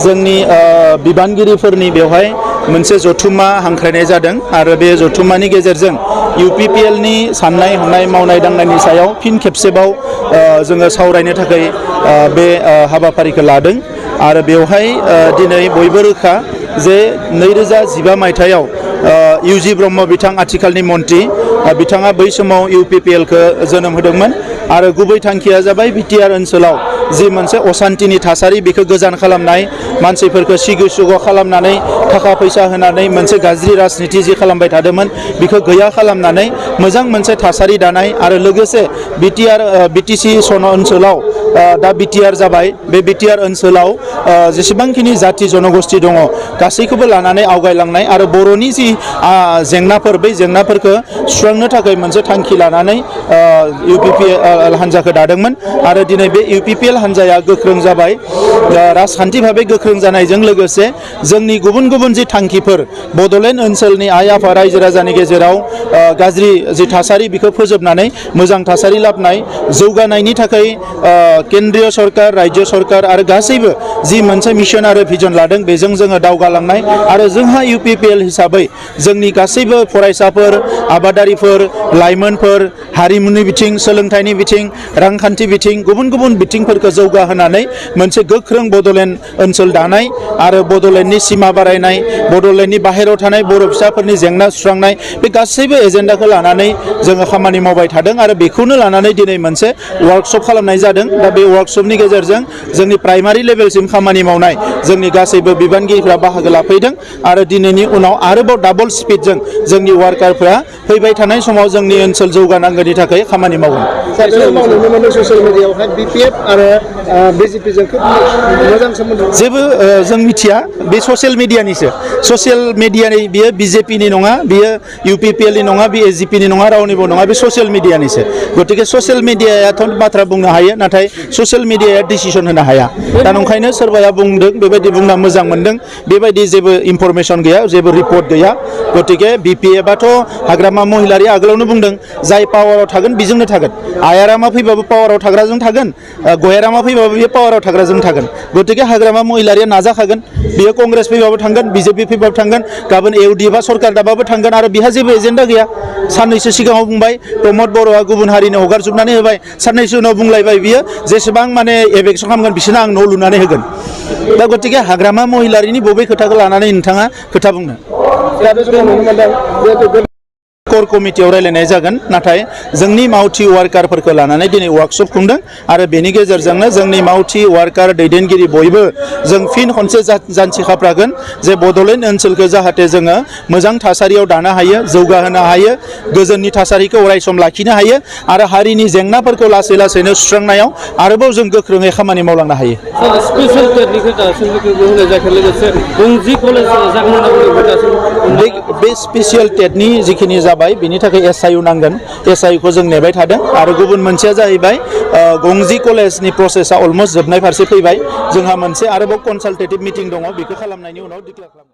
जोंनि बिबानगिरिफोरनि बेवहाय मोनसे जथुम्मा हांख्रायनाय जादों आरो बे जथुम्मानि गेजेरजों UPPL नि साननाय हनाय मावनाय दांनायनि सायाव फिन खेबसेबाव जोङो सावरायनो थाखाय बे हाबाफारिखौ लादों आरो बेवहाय दिनै बयबो रोखा जे 2015 मायथाइयाव UG ब्रह्म बिथां आथिखालनि मन्त्रि बिथाङा बै समाव UPPL खौ जोनोम होदोंमोन आरो गुबै थांखिया जाबाय BTR ओनसोलाव जि मोनसे असान्तिनि थासारि बेखौ गोजान खालामनाय मानसिफोरखौ सिगु सुगु खालामनानै थाखा फैसा होनानै मोनसे गाज्रि राजनिति जि खालामबाय थादोंमोन बेखौ गैया खालामनानै मोजां मोनसे थासारि दानाय आरो लोगोसे BTC ओनसोलाव दा BTR जाबाय बे BTR ओनसोलाव जेसेबांखिनि जाति जनगोष्ठी दङ गासैखौबो लानानै आवगायलांनाय आरो बर'नि जि जेंनाफोर बै जेंनाफोरखौ सुस्रांनो थाखाय मोनसे थांखि लानानै UPPL हान्जाखौ दादोंमोन आरो दिनै बे UPPL हान्जाया गोख्रों जाबाय राजखान्थि भाबै गोख्रों जानायजों लोगोसे जोंनि गुबुन गुबुन जि थांखिफोर बड'लेण्ड ओनसोलनि आइ आफा रायजो राजानि गेजेराव गाज्रि जि थासारि बेखौ फोजोबनानै मोजां थासारि लाबोनाय जौगानायनि थाखाय केन्द्रीय सरकार राज्य सरकार आरो गासैबो जि मोनसे मिशन आरो भिजन लादों बेजों जोङो दावगालांनाय आरो जोंहा UPPL हिसाबै जोंनि गासैबो फरायसाफोर आबादारिफोर लाइमोनफोर हारिमुनि बिथिं सोलोंथाइनि बिथिं रांखान्थि बिथिं गुबुन गुबुन बिथिंफोरखौ जौगाहोनानै मोनसे गोख्रों बड'लेण्ड ओनसोल दानाय आरो बड'लेण्डनि सिमा बारायनाय बड'लेण्डनि बाहेरायाव थानाय बर' फिसाफोरनि जेंना सुस्रांनाय बे गासैबो एजेन्डाखौ लानानै जोङो खामानि मावबाय थादों आरो बेखौनो लानानै दिनै मोनसे वर्कशप खालामनाय जादों दा बे वर्कशपनि गेजेरजों जोंनि प्राइमारि लेभेलसिम खामानि मावनाय जोंनि गासैबो बिबानगिरिफ्रा बाहागो लाफैदों आरो दिनैनि उनाव आरोबाव डाबल स्पिडजों जोंनि वार्कारफ्रा फैबाय थानाय समाव जोंनि ओनसोल जौगानांगौनि थाखाय खामानि मावगोन ससियेल मिडियायावहाय BPF आरो BJP जों खोब मोजां सोमोन्दो जेबो जों मिथिया बे ससियेल मिडियानिसो ससियेल मिडियानि बियो BJP नि नङा बियो UPPL नि नङा बे AGP नि नङा रावनिबो नङा बे ससियेल मिडियानिसो गतिके ससियेल मिडियायाथ' बाथ्रा बुंनो हायो नाथाय ससियेल मिडियाया डिसिसन होनो हाया दा नंखायनो सोरबाया बुंदों बेबायदि बुंना मोजां मोनदों बेबायदि जेबो इनफरमेसन गैया जेबो रिपर्ट गैया गतिके BPF आथ' हाग्रामा महिलारि आगोलावनो बुंदों जाय पावाराव थागोन बेजोंनो थागोन आयारामा फैबाबो पावाराव थाग्राजों थागोन गयारामा फैबाबो बेयो पावाराव थाग्राजों थागोन गतिके हाग्रामा महिलारिया नाजाखागोन बियो कंग्रेस फैबाबो थांगोन BJP फैबाबो थांगोन गाबोन UDF सरकार दाबाबो थांगोन आरो बिहा जेबो एजेन्डा गैया साननैसो सिगाङाव बुंबाय प्रमद बर'आ गुबुन हारिनो हगारजोबनानै होबाय साननैसो उनाव बुंलायबाय बियो जेसेबां माने एभेक्सन खालामगोन बिसोरनो आं न' लुनानै होगोन दा गतिके हाग्रामा महिलारिनि बबे खोथाखौ लानानै नोंथाङा खोथा बुंनो कोर कमिटियाव रायलायनाय जागोन नाथाय जोंनि मावथि वार्कारफोरखौ लानानै दिनै वर्कशप खुंदों आरो बेनि गेजेरजोंनो जोंनि मावथि वार्कार दैदेनगिरि बयबो जों फिन खनसे जानसि खाफ्रागोन जे बड'लेण्ड ओनसोलखौ जाहाथे जोङो मोजां थासारियाव दानो हायो जौगाहोनो हायो गोजोननि थासारिखौ अरायसम लाखिनो हायो आरो हारिनि जेंनाफोरखौ लासै लासैनो सुस्रांनायाव आरोबाव जों गोख्रोङै खामानि मावलांनो हायो बे स्पेसियेल टेटनि जिखिनि जाबाय बिनि थाखाय SIU नांगोन SIU खौ जों नेबाय थादों आरो गुबुन मोनसेया जाहैबाय गंजी कलेजनि प्रसेसा अलमस्ट जोबनाय फारसे फैबाय जोंहा मोनसे आरोबाव कनसालटेटिभ मिटिं दङ बेखौ खालामनायनि उनाव डिक्लेयार खालामो